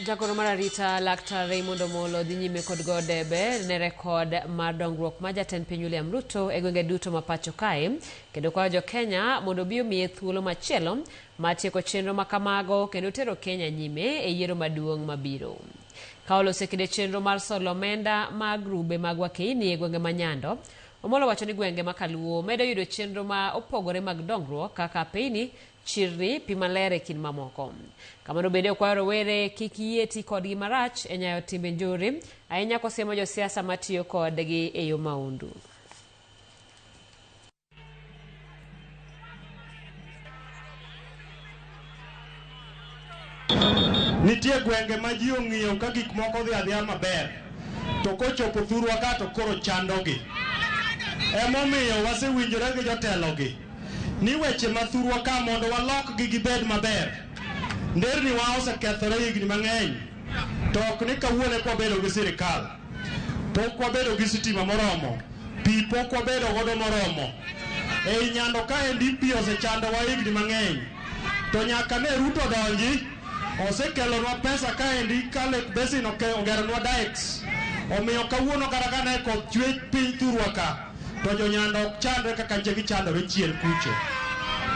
Jagoro mar arita Laktar Raymond Omolo dhi nyime kod go debe ne rekod mar dongruok ma jatend piny William Ruto e gwenge duto ma pacho kae kendo kwayo jo Kenya mondo obi omiye thuolo machielo mar tieko chenro ma kamago kendo tero Kenya nyime e yiero maduong' mabiro. Ka oloso e kinde chenro mar solo omenda mag grube mag wakeini e gwenge ma Nyando, Omolo wacho ni gwenge ma Kaluo medo yudo chenro ma opogore mag dongruok kaka apeyni, chirni, pi maler e kind mamoko. Kamano bende okwayo rowere kik yie ti kodgi marach e nyayo timbe njore, ahinya kosiemo josiasa matiyo kodgi e yo maundu. Nitie gwenge ma ji ong'iyo ka gik moko dhi adhiya maber, to kochopo thurwa ka to koro chandogi. Emomiyo wasewinjore gi jotelogi ni weche ma thurwa ka mondo walokgi gibed maber. Nderni wa osekethore higni mang'eny, to ok ni kawuono eka wabedo gi sirikal. Pok wabedo gi sitima moromo, pi pok wabedo godo moromo. Ei Nyando kaendi pi osechandowa higni mang'eny. To nyaka ne Ruto donji, osekelonwa pesa kaendi ka Lake Basin ogeronwa dikes. Omiyo kawuono kata ka ne koth chwe piny thurwa ka, to jo-Nyando ok chandre kaka nche gichandore chien kucho.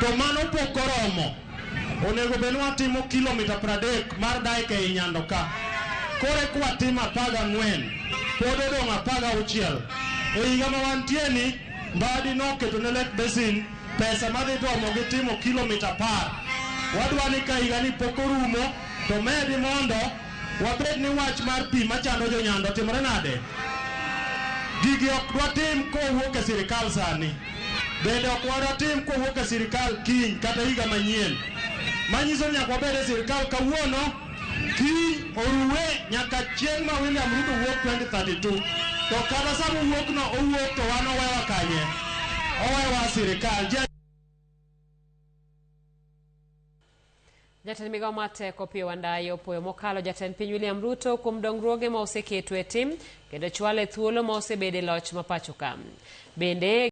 To mano pok oromo. Onego bed ni watimo kilomita 30 mar dike ei Nyando ka. Koro eka watimo 14, pod odong' 16. E higa ma wantie ni, Mbadi noketo ne Lake Basin pesa madhi romo gi timo kilomita 10. Wadwa ni ka higa ni pok orumo to medi mondo wabed ni wach mar pi machando jo-Nyando otimore nade? Gigi ok dwatim kowuok e sirikal sani. Bende ok wadatim kowuok e sirikal kiny kata higa manyien. Manyiso ni nyaka wabed e sirikal kawuono, kiny oruwe nyaka chieng' ma William Ruto wuok 2032. To kata sama owuok no, owuok to wan owewa kanye? Owewa sirikal. Jatend migao mar teko Opiyo Wandayi opuoyo mokalo jatend piny William Ruto kuom dongruoge ma oseketo e tim kendo chwale thuolo ma osebedo e loch ma pacho ka. Bende